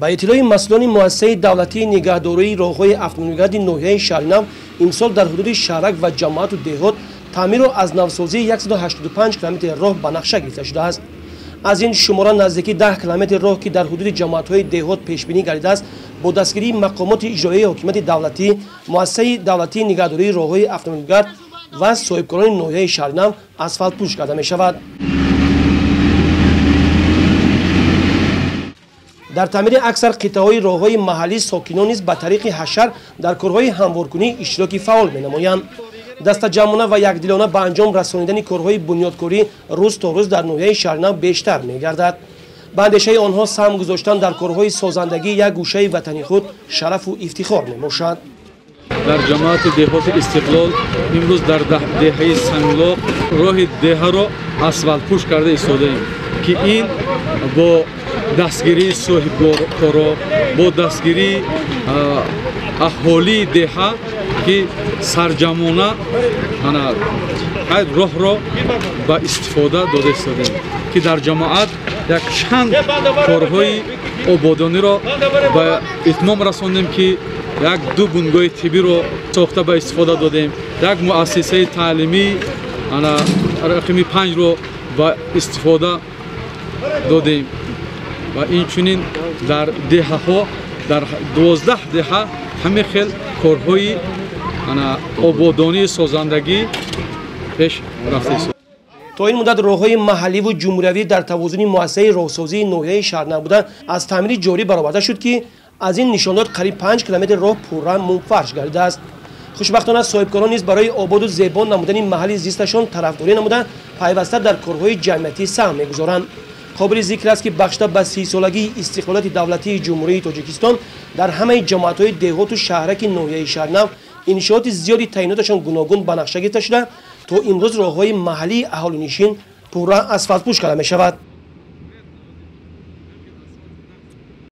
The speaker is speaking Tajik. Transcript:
Ба иттилои масъулони муассисаи давлатии нигаҳдории роҳҳои автомобилгарди ноҳияи Шаҳринав, имсол дар ҳудуди шаҳрак ва ҷамоату деҳот таъмиру аз навсозии 185 километри роҳ ба нақша гирифта шудааст. Аз ин шумора наздики 10 километри роҳ, ки дар ҳудуди ҷамоатҳои деҳот пешбинӣ гардидааст, бо дастгирии мақомоти иҷроияи ҳокимияти давлатӣ, муассисаи давлатии нигаҳдории роҳҳои автомобилгард ва соҳибкорони ноҳияи Шаҳринав асфалтпӯш карда мешавад. Дар таъмири аксар қитъаҳои роҳҳои маҳаллӣ сокинон низ ба тариқи ҳашар дар корҳои ҳамворкунӣ иштироки фаъол менамоянд. Дастаҷамъона ва якдилона ба анҷом расонидани корҳои бунёдкорӣ рӯз то рӯз дар ноҳияи Шаҳринав бештар мегардад. Ба андешаи онҳо саҳм гузоштан дар корҳои созандагӣ як гӯшаи ватани худ шарафу ифтихор мебошад. Дар ҷамоати деҳоти Истиқлол имрӯз дар деҳаи Санглоқ роҳи деҳаро асфалтпӯш карда истодаем, ки ин бо дастгирии соҳибкоро, бо дастгирии аҳолии деҳа, ки сарҷамона роҳро ба истифода дода истодаем, ки дар ҷамоат якчанд корҳои ободониро ба итмом расондем, ки як ду бунгоҳи тиббиро сохта ба истифода додем, як муассисаи таълимӣ рақами 5-ро ба истифода додем ва инчунин дар деҳаҳо, дар 12 деҳа ҳамин хел корҳои ободонии созандагӣ пеш рафта. То ин муддат роҳҳои маҳалливу ҷумҳуриявӣ дар тавозуни муассисаи роҳсозии ноҳияи Шаҳринав буда аз таъмири ҷорӣ бароварда шуд, ки аз ин нишондод қариб 5 километр роҳ пурра мунфарш гардидааст. Хушбахтона соҳибкорон низ барои ободу зебо намудани маҳалли зисташон тарафдорӣ намуда пайваста дар корҳои ҷамъиятӣ саҳм мегузоранд. Қобили зикр аст, ки бахшида ба 30-солагии истиқлолияти давлатии Ҷумҳурии Тоҷикистон дар ҳамаи ҷамоатҳои деҳоту шаҳраки ноҳияи Шаҳринав иншооти зиёди таъиноташон гуногун ба нақша гирифта шуда, то имрӯз роҳҳои маҳаллии аҳолинишин пурра асфалтпӯш карда мешавад.